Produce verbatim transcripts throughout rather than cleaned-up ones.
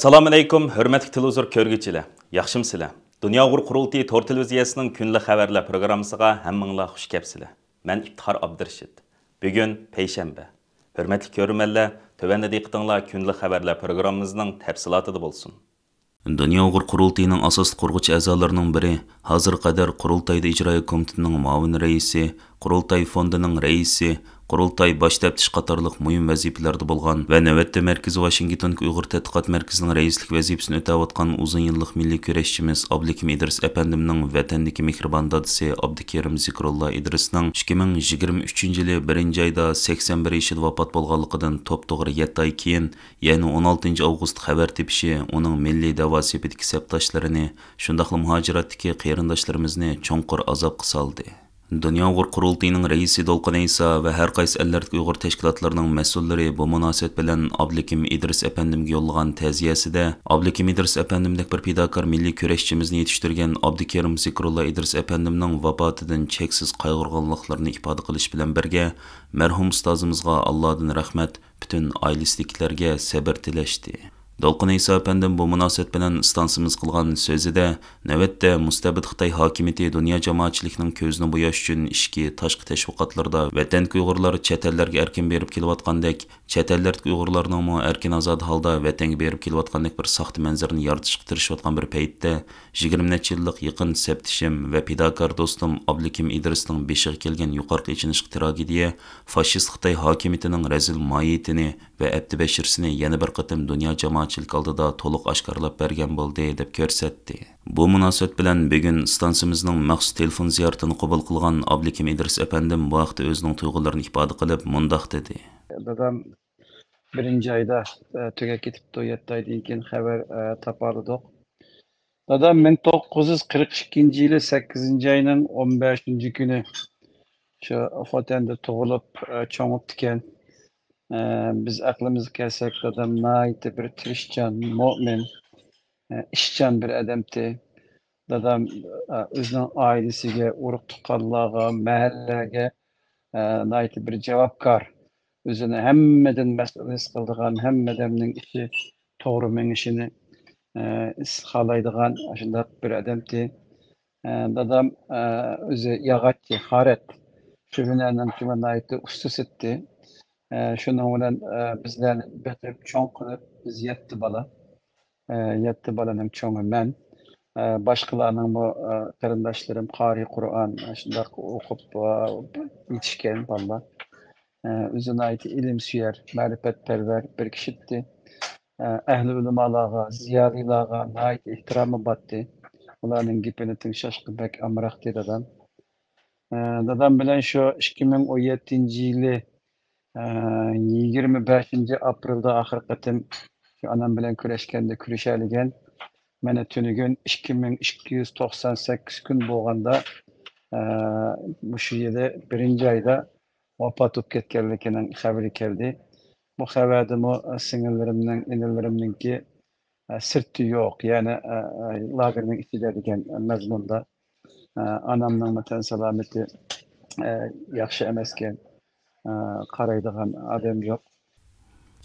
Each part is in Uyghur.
ئەسسالامۇئەلەيكۇم، ھۆرمەتلىك تېلېۋىزور كۆرگۈچىلەر، ياخشىمۇسىلەر؟ دۇنيا ئۇيغۇر قۇرۇلتىيى تور تېلېۋىزىيەسىنىڭ كۈنلۈك خەۋەرلەر پروگراممىسىغا ھەممىڭلار خۇش كەپسىلەر. مەن ئىپتىخار ئابدۇرېشىت. بۈگۈن پەيشەنبە. ھۆرمەتلىك كۆرۈرمەنلەر، تۆۋەندە دىققىتىڭلار كۈنلۈك خەۋەرلەر پروگراممىمىزنىڭ تەپسىلاتىدا بولسۇن. دۇنيا ئۇيغۇر قۇرۇلتىيىنىڭ ئاساسلىق قۇرغۇچى ئەزالىرىنىڭ بىرى، ھازىرغا قەدەر قۇرۇلتايدا ئىجرائىيە كومىتېتىنىڭ مۇئاۋىن رەئىسى، قۇرۇلتاي فوندىنىڭ رەئىسى، قۇرۇلتاي باش تەپتىشى قاتارلىق مۇھىم ۋەزىپىلەردە بولغان ۋە نۆۋەتتە مەركىزى ۋاشىنگتوندىكى ئۇيغۇر تەتقىقات مەركىزىنىڭ رەئىسلىك ۋەزىپىسىنى ئۆتەۋاتقان ئۇزۇن يىللىق مىللىي كۈرەشچىمىز ئابلىكىم ئىدرىس ئەپەندىمنىڭ ۋەتەندىكى مېھرىبان دادىسى ئابدۇكېرىم زىكرۇللا ئىدرىسنىڭ ئىككى مىڭ يىگىرمە ئۈچىنچى يىلى بىرىنچى ئايدا سەكسەن بىر يېشىدا ۋاپات بولغانلىقىدىن توپتوغرا يەتتە ئاي كېيىن، يەنى ئون ئالتىنچى ئاۋغۇست خەۋەر تېپىشى ئۇنىڭ مىللىي دەۋا سېپىدىكى سەپداشلىرىنى، شۇنداقلا مۇھاجىراتتىكى قېرىنداشلىرىمىزنى چوڭقۇر ئازابقا سالدى. دۇنيا ئۇيغۇر قۇرۇلتىيىنىڭ رەئىسى دولقۇن ئەيسا ۋە ھەر قايسى ئەللەردىكى ئۇيغۇر تەشكىلاتلىرىنىڭ مەسئۇللىرى بۇ مۇناسىۋەت بىلەن ئابلىكىم ئىدرىس ئەپەندىمگە يوللىغان تەزىيەسىدە، ئابلىكىم ئىدرىس ئەپەندىمدەك بىر پىداكار مىللىي كۈرەشچىمىزنى يېتىشتۈرگەن ئابدۇكېرىم زىكرۇللا ئىدرىس ئەپەندىمنىڭ ۋاپاتىدىن چەكسىز قايغۇرغانلىقلىرىنى ئىپادە قىلىش بىلەن بىرگە، مەرھۇم ئۇستازىمىزغا ئاللادىن رەھمەت، پۈتۈن ئائىلىسىدىكىلەرگە سەبىر تىلەشتى. دولقۇن ئەيسا ئەپەندىم بۇ مۇناسىۋەت بىلەن ئىستانسىمىز قىلغان سۆزىدە، نۆۋەتتە مۇستەبىت خىتاي ھاكىمىيىتى دۇنيا جامائەتچىلىكىنىڭ كۆزىنى بوياش ئۈچۈن ئىچكى، تاشقى تەشۋىقاتلىرىدا ۋەتەندىكى ئۇيغۇرلار چەت ئەللەرگە ئەركىن بېرىپ كېلىۋاتقاندەك، چەت ئەللەردىكى ئۇيغۇرلارنىڭمۇ ئەركىن ئازادە ھالدا ۋەتەنگە بېرىپ كېلىۋاتقاندەك بىر ساختا مەنزىرىنى يارىتىشقا تىرىشىۋاتقان بىر پەيتتە، يىگىرمە نەچچە يىللىق يېقىن سەپدىشىم ۋە پىداكار دوستۇم ئابلىكىم ئىدرىسنىڭ بېشىغا كەلگەن يۇقىرىقى ئېچىنىشلىق تراگېدىيە فاشىست خىتاي ھاكىمىيىتىنىڭ رەزىل ماھىيىتىنى ۋە ئەپتى بەشىرىسىنى يەنە بىر قېتىم دۇنيا جامائەتچىلىكى ئالدىدا تولۇق ئاشكارىلاپ بەرگەن بولدى، دەپ كۆرسەتتى. بۇ مۇناسىۋەت بىلەن بۈگۈن ئىستانسىمىزنىڭ مەخسۇس تېلېفون زىيارىتىنى قوبۇل قىلغان ئابلىكىم ئىدرىس ئەپەندىم بۇ ھەقتە ئۆزىنىڭ تۇيغۇلىرىنى ئىپادە قىلىپ، مۇنداق دېدى. دادام بىرىنچى ئايدا، ئە، تۈگەپ كېتىپتۇ، يەتتە ئايدىن كېيىن خەۋەر، ئە، تاپالىدۇق. دادام مىڭ توققۇز يۈز قىرىق ئىككىنچى يىلى سەككىزىنچى ئاينىڭ ئون بەشىنچى كۈنى شۇ خوتەندە تۇغۇلۇپ، ئە، چوڭىپتىكەن. ئە، بىز ئەقلىمىزگە كەلسەك، دادام ناھايىتى بىر تىرىشچان، مۆمىن، ئە، ئىشچان بىر ئادەمتى. دادام، ئە، ئۆزىنىڭ ئائىلىسىگە، ئۇرۇق-تۇغقانلارغا، مەھەللىگە، ئە، ناھايىتى بىر جاۋابكار، ئۆزىنى ھەممىدىن مەسئۇل ھېس قىلىدىغان، ھەممە ئادەمنىڭ ئىشى توغرا مېڭىشىنى، ئە، خالايدىغان شۇنداق بىر ئادەمتى. ئە، دادام، ئە، ئۆزى ياغاچچى، خارەت، شۇ ھۈنەرنىڭ ناھايىتى ئۇستىسى ئىدى. ئە، شۇنىڭ بىلەن، ئە، بىزلەرنى بېقىپ، چوڭ قىلىپ، بىز يەتتە بالا. ئە، يەتتە بالىنىڭ چوڭى مەن. ئە، باشقىلارنىڭمۇ، ئە، قېرىنداشلىرىم قارىي قۇرئان، شۇنداق ئوقۇپ، ئە، يېتىشكەن بالىلار. ئە، ئۆزى ناھايىتى ئىلىمسۆيەر، مەرىپەتپەرۋەر بىر كىشى ئىدى. ئە، ئەھلى ئۆلىمالارغا، زىيالىيلارغا ناھايىتى ئېھتىرامى بارتى. ئۇلارنىڭ گېپىنى تىڭشاشقا بەك ئامراقتى دادام. ئە، دادام بىلەن شۇ ئىككى مىڭ ئون يەتتىنچى يىلى، ئە، يىگىرمە بەشىنچى ئاپرېلدا ئاخىرقى قېتىم شۇ ئانام بىلەن كۆرۈشكەندە كۆرۈشەلىگەن. مانا تۈنۈگۈن ئىككى مىڭ ئىككى يۈز توقسان سەككىز كۈن بولغاندا، ئە، مۇشۇ يىلى بىرىنچى ئايدا ۋاپات بولۇپ كەتكەنلىكىنىڭ خەۋىرى كەلدى. بۇ خەۋەردىمۇ سىڭىللىرىمنىڭ، ئىنىلىرىمنىڭكى، ئە، سىرتى يوق، يەنى، ئە، ئە، لاگېرنىڭ ئىچىدە دېگەن مەزمۇندا، ئە، ئانامنىڭمۇ تەن سالامىتى، ئە، ياخشى ئەمەسكەن، ئە، قارايدىغان ئادەم يوق.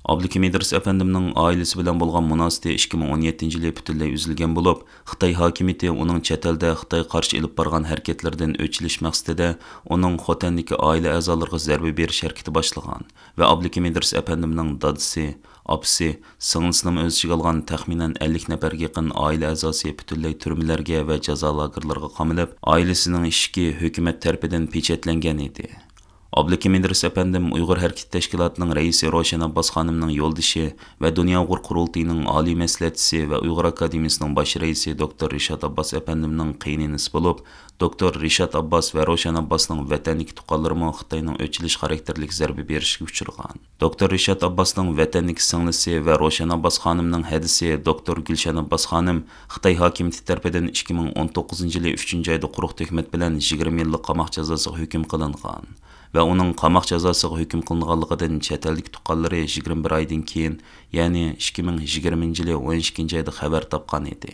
ئابلىكىم ئىدرىس ئەپەندىمنىڭ ئائىلىسى بىلەن بولغان مۇناسىۋىتى ئىككى مىڭ ئون يەتتىنچى يىلى پۈتۈنلەي ئۈزۈلگەن بولۇپ، خىتاي ھاكىمىيىتى ئۇنىڭ چەت ئەلدە خىتايغا قارشى ئېلىپ بارغان ھەرىكەتلىرىدىن ئۆچ ئېلىش مەقسىتىدە ئۇنىڭ خوتەندىكى ئائىلە ئەزالىرىغا زەربە بېرىش ھەرىكىتى باشلىغان ۋە ئابلىكىم ئىدرىس ئەپەندىمنىڭ دادىسى، ئاپىسى، سىڭلىسىنىمۇ ئۆز ئىچىگە ئالغان تەخمىنەن ئەللىك نەپەرگە يېقىن ئائىلە ئەزاسى پۈتۈنلەي تۈرمىلەرگە ۋە جازا لاگېرلىرىغا قامىلىپ، ئائىلىسىنىڭ ئىشىكى ھۆكۈمەت تەرىپىدىن پېچەتلەنگەن ئىدى. ئابلىكىم ئىدرىس ئەپەندىم ئۇيغۇر ھەرىكىتى تەشكىلاتىنىڭ رەئىسى روشەن ئابباس خانىمنىڭ يولدىشى ۋە دۇنيا ئۇيغۇر قۇرۇلتىيىنىڭ ئالىي مەسلىھەتچىسى ۋە ئۇيغۇر ئاكادېمىيىسىنىڭ باش رەئىسى دوكتور رىشات ئابباس ئەپەندىمنىڭ قېيىنئىنىسى بولۇپ، دوكتور رىشات ئابباس ۋە روشەن ئابباسنىڭ ۋەتەندىكى تۇغقانلىرىمۇ خىتاينىڭ ئۆچ ئېلىش خاراكتېرلىك زەربە بېرىشىگە ئۇچرىغان. دوكتور رىشات ئابباسنىڭ ۋەتەندىكى سىڭلىسى ۋە روشەن ئابباس خانىمنىڭ ھەدىسى دوكتور گۈلشەن ئابباس خانىم خىتاي ھاكىمىيىتى تەرىپىدىن ئىككى مىڭ ئون توققۇزىنچى يىلى ئۈچىنچى ئايدا قۇرۇق تۆھمەت بىلەن يىگىرمە يىللىق قاماق جازاسىغا ھۆكۈم قىلىنغان ۋە ئۇنىڭ قاماق جازاسىغا ھۆكۈم قىلىنغانلىقىدىن چەت ئەلدىكى تۇغقانلىرى يىگىرمە بىر ئايدىن كېيىن، يەنى ئىككى مىڭ يىگىرمىنچى يىلى ئون ئىككىنچى ئايدا خەۋەر تاپقان ئىدى.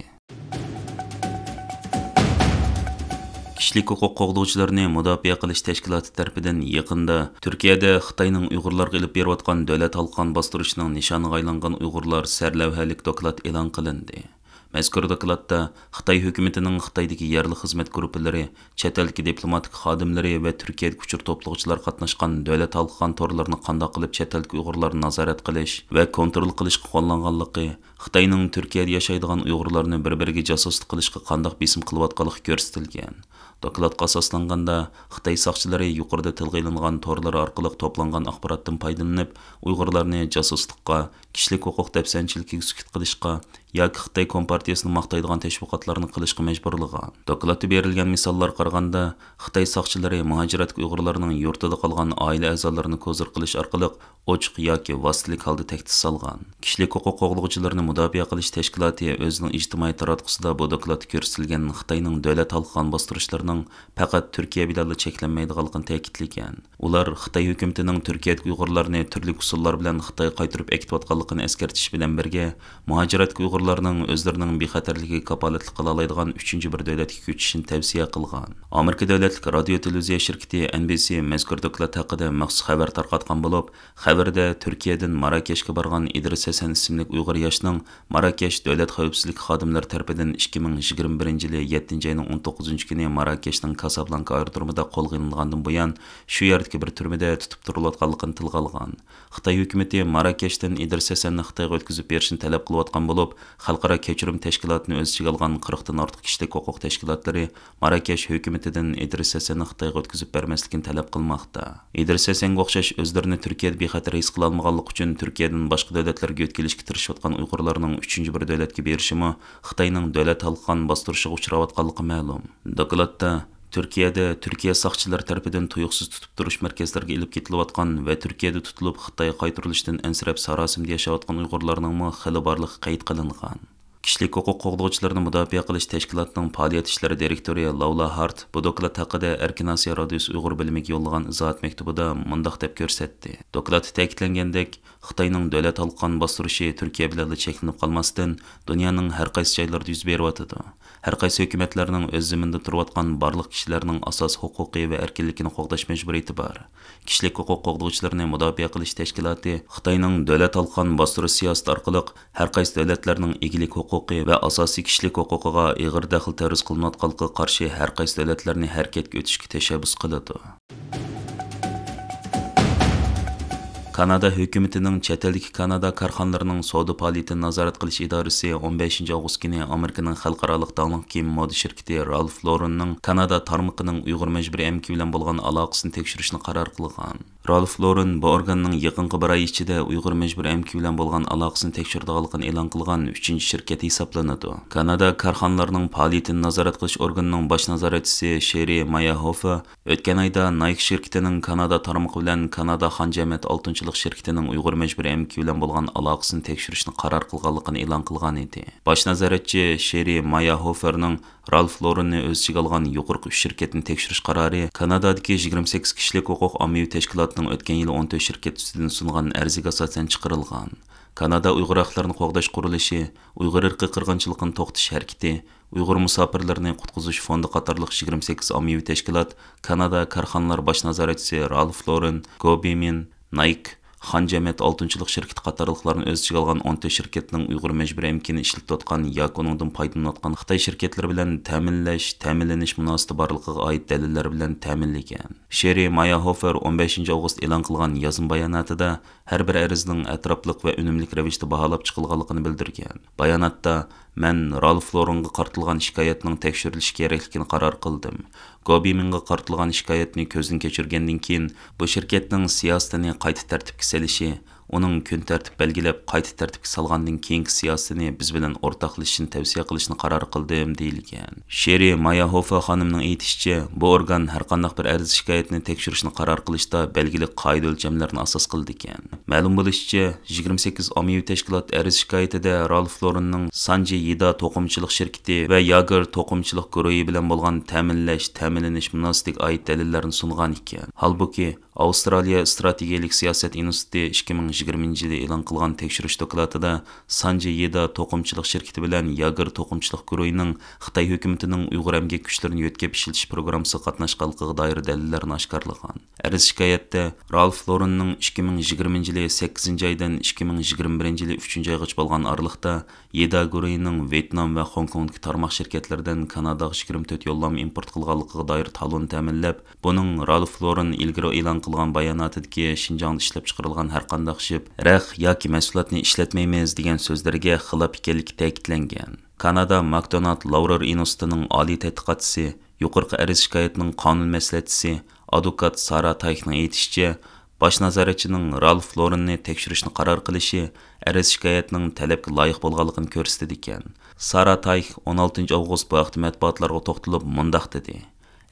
كىشى كىشىلىك ھوقۇق قوغدىغۇچىلىرىنى مۇداپىئە قىلىش تەشكىلاتى تەرىپىدىن يېقىندا تۈركىيەدە خىتاينىڭ ئۇيغۇرلارغا ئېلىپ بېرىۋاتقان دۆلەت ھالقان باستۇرۇشىنىڭ نىشانىغا ئايلانغان ئۇيغۇرلار سەرلەۋھەلىك دوكلات ئېلان قىلىندى. مەزكۇر دوكلاتتا خىتاي ھۆكۈمىتىنىڭ خىتايدىكى يەرلىك خىزمەت گۇرۇپپىلىرى، چەت ئەلدىكى دىپلوماتىك خادىملىرى ۋە تۈركىيەدىكى ئۇچۇر توپلىغۇچىلار قاتناشقان دۆلەت ھالقان تورلىرىنى قانداق قىلىپ چەت ئەلدىكى ئۇيغۇرلارنى نازارەت قىلىش ۋە كونترول قىلىشقا قوللانغانلىقى، خىتاينىڭ تۈركىيەدە ياشايدىغان ئۇيغۇرلارنى بىر-بىرىگە جاسۇسلۇق قىلىشقا قانداق بېسىم قىلىۋاتقانلىقى كۆرسىتىلگەن. دوكلاتقا ئاساسلانغاندا، خىتاي ساقچىلىرى يۇقىرىدا تىلغا ئېلىنغان تورلىرى ئارقىلىق توپلانغان ئاخباراتتىن پايدىلىنىپ، ئۇيغۇرلارنى جاسۇسلۇققا، كىشىلىك ھوقۇق دەپسەندىچىلىكىگە سۈكۈت قىلىشقا ياكى خىتاي كومپارتىيىسىنى ماختايدىغان تەشۋىقاتلارنى قىلىشقا مەجبۇرلىغان. دوكلاتتا بېرىلگەن مىساللارغا قارىغاندا، خىتاي ساقچىلىرى مۇھاجىرەتتىكى ئۇيغۇرلارنىڭ يۇرتىدا قالغان ئائىلە ئەزالىرىنى كوزىر قىلىش ئارقىلىق ئوچۇق ياكى ۋاسىتىلىك ھالدا تەھدىت سالغان. كىشىلىك ھوقۇق قوغدىغۇچىلىرىنى مۇداپىئە قىلىش تەشكىلاتى ئۆزىنىڭ ئىجتىمائىي تاراتقۇسىدا بۇ دوكلاتتا كۆرسىتىلگەن خىتاينىڭ دۆلەت ھالقان باستۇرۇشلىرىنىڭ پەقەت تۈركىيە بىلەنلا چەكلەنمەيدىغانلىقىنى تەكىتلىگەن. ئۇلار خىتاي ھۆكۈمىتىنىڭ تۈركىيەدىكى ئۇيغۇرلارنى تۈرلۈك ئۇسۇللار بىلەن خىتايغا قايتۇرۇپ ئەكېتىۋاتقانلىقىنى ئەسكەرتىش بىلەن بىرگە، مۇھاجىرەتتىكى ئۇيغۇرلارنىڭ ئۆزلىرىنىڭ بىخەتەرلىكىگە كاپالەتلىك قىلالايدىغان ئۈچىنچى بىر دۆلەتكە كۆچۈشىنى تەۋسىيە قىلغان. ئامېرىكا دۆلەتلىك رادىيو تېلېۋىزىيە شىركىتى ئېن بى سى مەزكۇر دوكلات ھەققىدە مەخسۇس خەۋەر تارقاتقان بولۇپ، خەۋىرىدە تۈركىيەدىن ماراكەشكە بارغان ئىدرىس ھەسەن ئىسىملىك ئۇيغۇر ياشنىڭ ماراكەش دۆلەت خەۋپسىزلىك خادىملىرى تەرىپىدىن ئىككى مىڭ يىگىرمە بىرىنچى يىلى يەتتىنچى ئاينىڭ ئون توققۇزىنچى كۈنى ماراكەشنىڭ كاسابلانكا ئايرودرومىدا قولغا ئېلىنغاندىن بۇيان، شۇ يەردىكى بىر تۈرمىدە تۇتۇپ تۇرۇلۇۋاتقانلىقىنى تىلغا ئالغان. خىتاي ھۆكۈمىتى ماراكەشتىن ئىدرىس ھەسەننى خىتايغا ئۆتكۈزۈپ بېرىشنى تەلەپ قىلىۋاتقان بولۇپ، خەلقئارا كەچۈرۈم تەشكىلاتىنى ئۆز ئىچىگە ئالغان قىرىقتىن ئارتۇق كىشىلىك ھوقۇق تەشكىلاتلىرى ماراكەش ھۆكۈمىتىدىن ئىدرىس ھەسەننى خىتايغا ئۆتكۈزۈپ بەرمەسلىكىنى تەلەپ قىلماقتا. ئىدرىس ھەسەنگە ئوخشاش ئۆزلىرىنى تۈركىيەدە بىخەتەر ھېس قىلالمىغانلىقى ئۈچۈن تۈركىيەدىن باشقا دۆلەتلەرگە يۆتكىلىشكە تىرىشىۋاتقان ئۇيغۇرلارنىڭ ئۈچىنچى بىر دۆلەتكە بېرىشىمۇ خىتاينىڭ دۆلەت ھالقان باستۇرۇشىغا ئۇچراۋاتقانلىقى مەلۇم. دوكلاتتا تۈركىيەدە تۈركىيە ساقچىلىرى تەرىپىدىن تۇيۇقسىز تۇتۇپ تۇرۇش مەركەزلىرىگە ئېلىپ كېتىلىۋاتقان ۋە تۈركىيەدە تۇتۇلۇپ خىتايغا قايتۇرۇلۇشتىن ئەنسىرەپ ساراسىمىدە ياشاۋاتقان ئۇيغۇرلارنىڭمۇ خېلى بارلىقى قەيت قىلىنغان. كىشىلىك ھوقۇق قوغدىغۇچىلىرىنى مۇداپىئە قىلىش تەشكىلاتىنىڭ پائالىيەت ئىشلىرى دىرېكتورى لاۋلا ھارت بۇ دوكلات ھەققىدە ئەركىن ئاسىيا رادىيوسى ئۇيغۇر بۆلۈمىگە يوللىغان ئىزاھات مەكتۇبىدا مۇنداق دەپ كۆرسەتتى. دوكلاتتا تەكىتلەنگەندەك، خىتاينىڭ دۆلەت ھالقان باستۇرۇشى تۈركىيە بىلەنلا چەكلىنىپ قالماستىن، دۇنيانىڭ ھەر قايسى جايلىرىدا يۈز بېرىۋاتىدۇ. ھەر قايسى ھۆكۈمەتلەرنىڭ ئۆز زېمىنىدا تۇرۇۋاتقان بارلىق كىشىلەرنىڭ ئاساسىي ھوقۇقى ۋە ئەركىنلىكىنى قوغداش مەجبۇرىيىتى بار. كىشىلىك ھوقۇق قوغدىغۇچىلىرىنى مۇداپىئە قىلىش تەشكىلاتى خىتاينىڭ دۆلەت ھالقان باستۇرۇش سىياسىتى ئارقىلىق ھەر قايسى دۆلەتلەرنىڭ ئىگىلىك ھوقۇقى ۋە ئاساسىي كىشىلىك ھوقۇقىغا ئېغىر دەخلى تەرۇز قىلىنىۋاتقانلىقىغا قارشى ھەر قايسى دۆلەتلەرنى ھەرىكەتكە ئۆتۈشكە تەشەببۇس قىلىدۇ. كانادا ھۆكۈمىتىنىڭ چەت ئەلدىكى كانادا كارخانىلىرىنىڭ سودا پائالىيىتىنى نازارەت قىلىش ئىدارىسى ئون بەشىنچى ئاۋغۇست كۈنى ئامېرىكىنىڭ خەلقئارالىق داڭلىق كىيىم مودا شىركىتى رالف لورېننىڭ كانادا تارمىقىنىڭ ئۇيغۇر مەجبۇرىي ئەمگىكى بىلەن بولغان ئالاقىسىنى تەكشۈرۈشنى قارار قىلغان. رالف لورېن بۇ ئورگاننىڭ يېقىنقى بىر ئاي ئىچىدە ئۇيغۇر مەجبۇرىي ئەمگىكى بىلەن بولغان ئالاقىسىنى تەكشۈرىدىغانلىقىنى ئېلان قىلغان ئۈچىنچى شىركەت ھېسابلىنىدۇ. كانادا كارخانىلىرىنىڭ پائالىيىتىنى نازارەت قىلىش ئورگىنىنىڭ باش نازارەتچىسى شېرى ماياھوفېر ئۆتكەن ئايدا نايك شىركىتىنىڭ كانادا تارمىقى بىلەن كانادا خان جەمئىيەت ئالتۇنچىلىق شىركىتىنىڭ ئۇيغۇر مەجبۇرىي ئەمگىكى بىلەن بولغان ئالاقىسىنى تەكشۈرۈشنى قارار قىلغانلىقىنى ئېلان قىلغان ئىدى. باش نازارەتچى شېرى ماياھوفېرنىڭ رالف لورېننى ئۆز ئىچىگە ئالغان يۇقىرىقى ئۈچ شىركەتنى تەكشۈرۈش قارارى كانادادىكى يىگىرمە سەككىز كىشىلىك ھوقۇق ئاممىۋى تەشكىلاتىنىڭ ئۆتكەن يىلى ئون تۆت شىركەت ئۈستىدىن سۇنغان ئەرزىگە ئاساسەن چىقىرىلغان. كانادا ئۇيغۇر ھەقلىرىنى قوغداش قۇرۇلۇشى، ئۇيغۇر ئىرقىي قىرغىنچىلىقىنى توختىتىش ھەرىكىتى، ئۇيغۇر مۇساپىرلىرىنى قۇتقۇزۇش فوندى قاتارلىق يىگىرمە سەككىز ئاممىۋى تەشكىلات كانادا كارخانىلار باش نازارەتچىسى رالف لورېن، گوبىمىن، نايك، خان جەمئىيەت ئالتۇنچىلىق شىركىتى قاتارلىقلارنى ئۆز ئىچىگە ئالغان ئون تۆت شىركەتنىڭ ئۇيغۇر مەجبۇرىي ئەمگىكىنى ئىشلىتىۋاتقان ياكى ئۇنىڭدىن پايدىلىنىۋاتقان خىتاي شىركەتلىرى بىلەن تەمىنلەش، تەمىنلىنىش مۇناسىۋىتى بارلىقىغا ئائىت دەلىللەر بىلەن تەمىنلىگەن. شېرى ماياھوفېر ئون بەشىنچى ئاۋغۇست ئېلان قىلغان يازما باياناتىدا ھەر بىر ئەرزنىڭ ئەتراپلىق ۋە ئۈنۈملۈك رەۋىشتە باھالاپ چىقىلغانلىقىنى بىلدۈرگەن. باياناتتا، مەن رالف لورېنغا قارىتىلغان شىكايەتنىڭ تەكشۈرۈلۈشى كېرەكلىكىنى قارار قىلدىم. گوبىمىنغا قارىتىلغان شىكايەتنى كۆزدىن كەچۈرگەندىن كېيىن، بۇ شىركەتنىڭ سىياسىتىنى قايتا تەرتىپكە سېلىشى، ئۇنىڭ كۈن تەرتىپ بەلگىلەپ، قايتا تەرتىپكە سالغاندىن كېيىنكى سىياسىتىنى بىز بىلەن ئورتاقلىشىشنى تەۋسىيە قىلىشنى قارار قىلدىم، دېيىلگەن. شېرى ماياھوفا خانىمنىڭ ئېيتىشىچە، بۇ ئورگان ھەرقانداق بىر ئەرز شىكايەتنى تەكشۈرۈشنى قارار قىلىشتا بەلگىلىك قائىدە ئۆلچەملەرنى ئاساس قىلىدىكەن. مەلۇم بولۇشىچە، يىگىرمە سەككىز ئاممىۋى تەشكىلات ئەرز شىكايىتىدە رالف لورېننىڭ سانجى يىدا توقۇمىچىلىق شىركىتى ۋە ياگېر توقۇمىچىلىق گۇرۇھى بىلەن بولغان تەمىنلەش، تەمىنلىنىش مۇناسىۋىتىگە ئائىت دەلىللەرنى سۇنغان ئىكەن. ھالبۇكى، ئاۋسترالىيە ئىستراتېگىيەلىك سىياسەت ئىنستىتۇتى ئىككى مىڭ يىگىرمىنچى يىلى ئېلان قىلغان تەكشۈرۈش دوكلاتىدا سانجى يىدا توقۇمىچىلىق شىركىتى بىلەن ياگېر توقۇمىچىلىق گۇرۇھىنىڭ خىتاي ھۆكۈمىتىنىڭ ئۇيغۇر ئەمگەك كۈچلىرىنى يۆتكەپ ئىشلىتىش پروگراممىسىغا قاتناشقانلىقىغا دائىر دەلىللەرنى ئاشكارىلىغان. ئەرز شىكايەتتە رالف لورېننىڭ ئىككى مىڭ يىگىرمىنچى يىلى سەككىزىنچى ئايدىن ئىككى مىڭ يىگىرمە بىرىنچى يىلى ئۈچىنچى ئايغىچە بولغان ئارىلىقتا يىدا گۇرۇھىنىڭ ۋيېتنام ۋە خوڭكوڭدىكى تارماق شىركەتلىرىدىن كاناداغا يىگىرمە تۆت يوللام ئىمپورت قىلغانلىقىغا دائىر تالون تەمىنلەپ، بۇنىڭ رالف لورېن ئىلگىرى ئېلان قىلغان باياناتىدىكى شىنجاڭدا ئىشلەپچىقىرىلغان ھەرقانداق شىپ، رەخ ياكى مەھسۇلاتنى ئىشلەتمەيمىز دېگەن سۆزلىرىگە خىلاپ ئىكەنلىكى تەكىتلەنگەن. كانادا ماكدونالد لاۋرېر ئىنستىتۇتىنىڭ ئالىي تەتقىقاتچىسى، يۇقىرىقى ئەرز شىكايەتنىڭ قانۇن مەسلىھەتچىسى، ئادۋوكات سارا تايخنىڭ ئېيتىشىچە، باش نازارەتچىنىڭ رالف لورېننى تەكشۈرۈشنى قارار قىلىشى ئەرز شىكايەتنىڭ تەلەپكە لايىق بولغانلىقىنى كۆرسىتىدىكەن. سارا تايخ ئون ئالتىنچى ئاۋغۇست بۇ ھەقتە مەتبۇئاتلارغا توختىلىپ مۇنداق دېدى: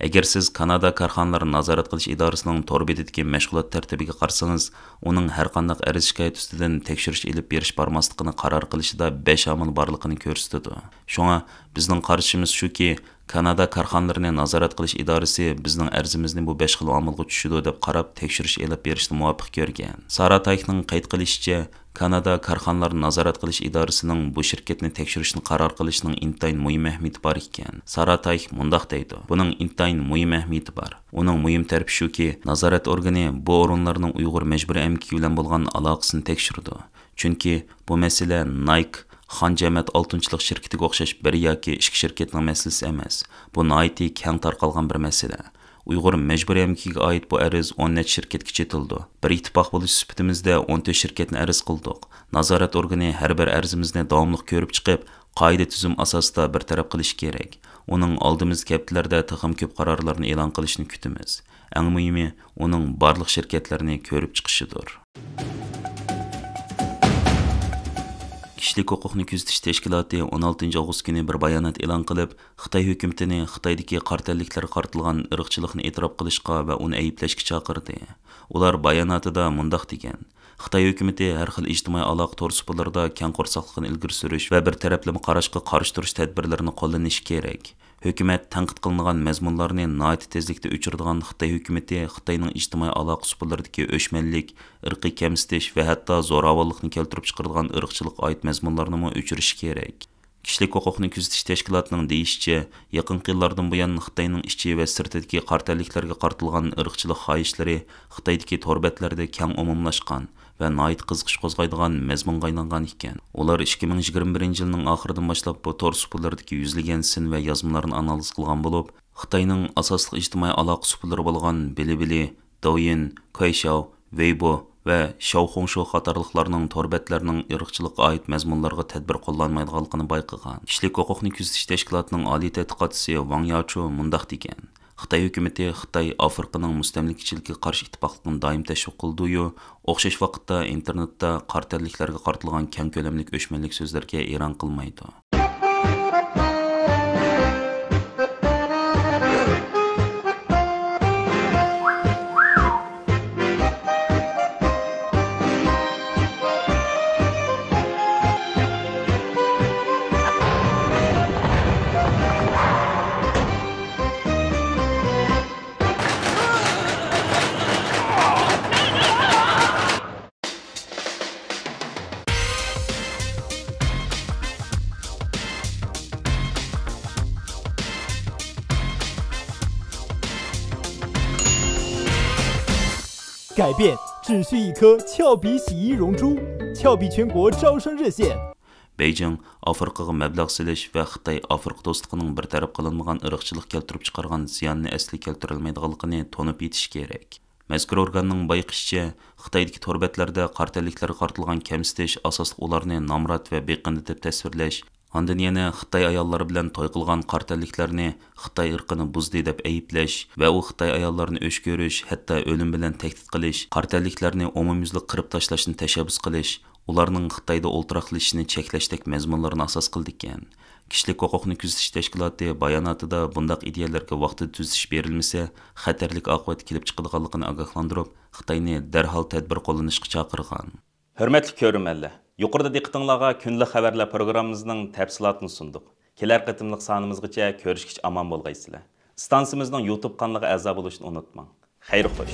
«ئەگەر سىز كانادا كارخانىلار نازارەت قىلىش ئىدارىسىنىڭ تور بېتىدىكى مەشغۇلات تەرتىپىگە قارىسىڭىز، ئۇنىڭ ھەرقانداق ئەرز شىكايەت ئۈستىدىن تەكشۈرۈش ئېلىپ بېرىش بارماسلىقىنى قارار قىلىشىدا بەش ئامىل بارلىقىنى كۆرسىتىدۇ. شۇڭا بىزنىڭ قارىشىمىز شۇكى، كانادا كارخانىلىرىنى نازارەت قىلىش ئىدارىسى بىزنىڭ ئەرزىمىزنى بۇ بەش خىل ئامىلغا چۈشىدۇ دەپ قاراپ، تەكشۈرۈش ئېلىپ بېرىشنى مۇۋاپىق كۆرگەن.» سارا تايخنىڭ قەيت قىلىشىچە، كانادا كارخانىلارنى نازارەت قىلىش ئىدارىسىنىڭ بۇ شىركەتنى تەكشۈرۈشنى قارار قىلىشىنىڭ ئىنتايىن مۇھىم ئەھمىيىتى بار ئىكەن. سارا تايخ مۇنداق دەيدۇ: «بۇنىڭ ئىنتايىن مۇھىم ئەھمىيىتى بار. ئۇنىڭ مۇھىم تەرىپى شۇكى، نازارەت ئورگىنى بۇ ئورۇنلارنىڭ ئۇيغۇر مەجبۇرىي ئەمگىكى بىلەن بولغان ئالاقىسىنى تەكشۈرىدۇ. چۈنكى بۇ مەسىلە نايك، خان جەمەت ئالتۇنچىلىق شىركىتىگە ئوخشاش بىر ياكى ئىككى شىركەتنىڭ مەسىلىسى ئەمەس. بۇ ناھايىتى كەڭ تارقالغان بىر مەسىلە. ئۇيغۇر مەجبۇرىي ئەمگىكىگە ئائىت بۇ ئەرز ئون نەچچە شىركەتكە چېتىلىدۇ. بىر ئىتتىپاق بولۇش سۈپىتىمىزدە ئون تۆت شىركەتنى ئەرز قىلدۇق. نازارەت ئورگىنى ھەر بىر ئەرزىمىزنى داۋاملىق كۆرۈپ چىقىپ، قائىدە-تۈزۈم ئاساسىدا بىر تەرەپ قىلىشى كېرەك. ئۇنىڭ ئالدىمىزدىكى ھەپتىلەردە تېخىمۇ كۆپ قارارلارنى ئېلان قىلىشىنى كۈتىمىز. ئەڭ مۇھىمى، ئۇنىڭ بارلىق شىركەتلىرىنى كۆرۈپ چىقىشىدۇر.» كىشىلىك ھوقۇقنى كۆزىتىش تەشكىلاتى ئون ئالتىنچى ئاۋغۇست كۈنى بىر بايانات ئېلان قىلىپ، خىتاي ھۆكۈمىتىنى خىتايدىكى قارا تەنلىكلەرگە قارىتىلغان ئىرقچىلىقنى ئېتىراپ قىلىشقا ۋە ئۇنى ئەيىبلەشكە چاقىردى. ئۇلار باياناتىدا مۇنداق دېگەن: «خىتاي ھۆكۈمىتى ھەر خىل ئىجتىمائىي ئالاقە تور سۇپىلىرىدا كەڭ قورساقلىقىنى ئىلگىرى سۈرۈش ۋە بىر تەرەپلىمە قاراشقا قارشى تۇرۇش تەدبىرلىرىنى قوللىنىشى كېرەك. ھۆكۈمەت تەنقىد قىلىنغان مەزمۇنلارنى ناھايىتى تېزلىكتە ئۆچۈرىدىغان خىتاي ھۆكۈمىتى خىتاينىڭ ئىجتىمائىي ئالاقە سۇپىلىرىدىكى ئۆچمەنلىك، ئىرقىي كەمسىتىش ۋە ھەتتا زوراۋانلىقنى كەلتۈرۈپ چىقىرىدىغان ئىرقچىلىققا ئائىت مەزمۇنلارنىمۇ ئۆچۈرۈشى كېرەك.» كىشىلىك ھوقۇقنى كۆزىتىش تەشكىلاتىنىڭ دېيىشىچە، يېقىنقى يىللاردىن بۇيان خىتاينىڭ ئىچى ۋە سىرتىدىكى قارا تەنلىكلەرگە قارىتىلغان ئىرقچىلىق خاھىشلىرى خىتايدىكى تور بەتلەردە كەڭ ئومۇملاشقان ۋە ناھايىتى قىزىقىش قوزغايدىغان مەزمۇنغا ئايلانغان ئىكەن. ئۇلار ئىككى مىڭ يىگىرمە بىرىنچى يىلنىڭ ئاخىرىدىن باشلاپ بۇ تور سۇپىلىرىدىكى يۈزلىگەن سىن ۋە يازمىلارنى ئانالىز قىلغان بولۇپ، خىتاينىڭ ئاساسلىق ئىجتىمائىي ئالاقە سۇپىلىرى بولغان بىلىبىلى، دوۋيىن، كۇەيشاۋ، ۋېيبو ۋە شياۋخۇڭشۇ قاتارلىقلارنىڭ تور بەتلەرنىڭ ئىرقچىلىققا ئائىت مەزمۇنلارغا تەدبىر قوللانمايدىغانلىقىنى بايقىغان. كىشىلىك ھوقۇقنى كۆزىتىش تەشكىلاتىنىڭ ئالىي تەتقىقاتچىسى ۋاڭ ياچۇ مۇنداق دېگەن: «خىتاي ھۆكۈمىتى خىتاي ئافرىقىنىڭ مۇستەملىكىچىلىكىگە قارشى ئىتتىپاقلىقنى دائىم تەشۋىق قىلىدۇيۇ، ئوخشاش ۋاقىتتا ئىنتېرنېتتا قارا تەنلىكلەرگە قارىتىلغان كەڭ كۆلەملىك ئۆچمەنلىك سۆزلىرىگە ئېرەن قىلمايدۇ.» 改变只需一颗俏皮洗衣绒珠，俏皮全国招商热线。 بېيجىڭ ئافرىقىغا مەبلەغ سېلىش ۋە خىتاي ئافرىقا دوستلۇقىنىڭ بىر تەرەپ قىلىنمىغان ئىرقچىلىق كەلتۈرۈپ چىقارغان زىياننى ئەسلىگە كەلتۈرەلمەيدىغانلىقىنى تونۇپ يېتىشى كېرەك. مەزكۇر ئورگاننىڭ بايقىشىچە، خىتايدىكى تور بەتلەردە قارا تەنلىكلەرگە قارىتىلغان كەمسىتىش ئاساسلىق ئۇلارنى نامرات ۋە بېقىندى دەپ تەسۋىرلەش، ئاندىن يەنە خىتاي ئاياللىرى بىلەن توي قىلغان قارا تەنلىكلەرنى خىتاي ئىرقىنى بۇزدى دەپ ئەيىبلەش ۋە ئۇ خىتاي ئاياللىرىنى ئۆچ كۆرۈش، ھەتتا ئۆلۈم بىلەن تەھدىت قىلىش، قارا تەنلىكلەرنى ئومۇميۈزلۈك قىرىپ تاشلاشنى تەشەببۇس قىلىش، ئۇلارنىڭ خىتايدا ئولتۇراقلىشىشىنى چەكلەشتەك مەزمۇنلارنى ئاساس قىلىدىكەن. كىشىلىك ھوقۇقنى كۆزىتىش تەشكىلاتى باياناتىدا بۇنداق ئىدىيەلەرگە ۋاقتىدا تۈزىتىش بېرىلمىسە، خەتەرلىك ئاقىۋەت كېلىپ چىقىدىغانلىقىنى ئاگاھلاندۇرۇپ، خىتاينى دەرھال تەدبىر قوللىنىشقا چاقىرغان. ھۆرمەتلىك كۆرۈرمەنلەر، يۇقىرىدا دىققىتىڭلارغا كۈندىلىك خەۋەرلەر پروگراممىمىزنىڭ تەپسىلاتىنى سۇندۇق. كېلەر قېتىملىق سانىمىزغىچە كۆرۈشكىچە ئامان بولغايسىلەر. ئىستانسىمىزنىڭ يۇتۇب قانىلىغا ئەزا بولۇشنى ئۇنتۇماڭ. خەير خوش.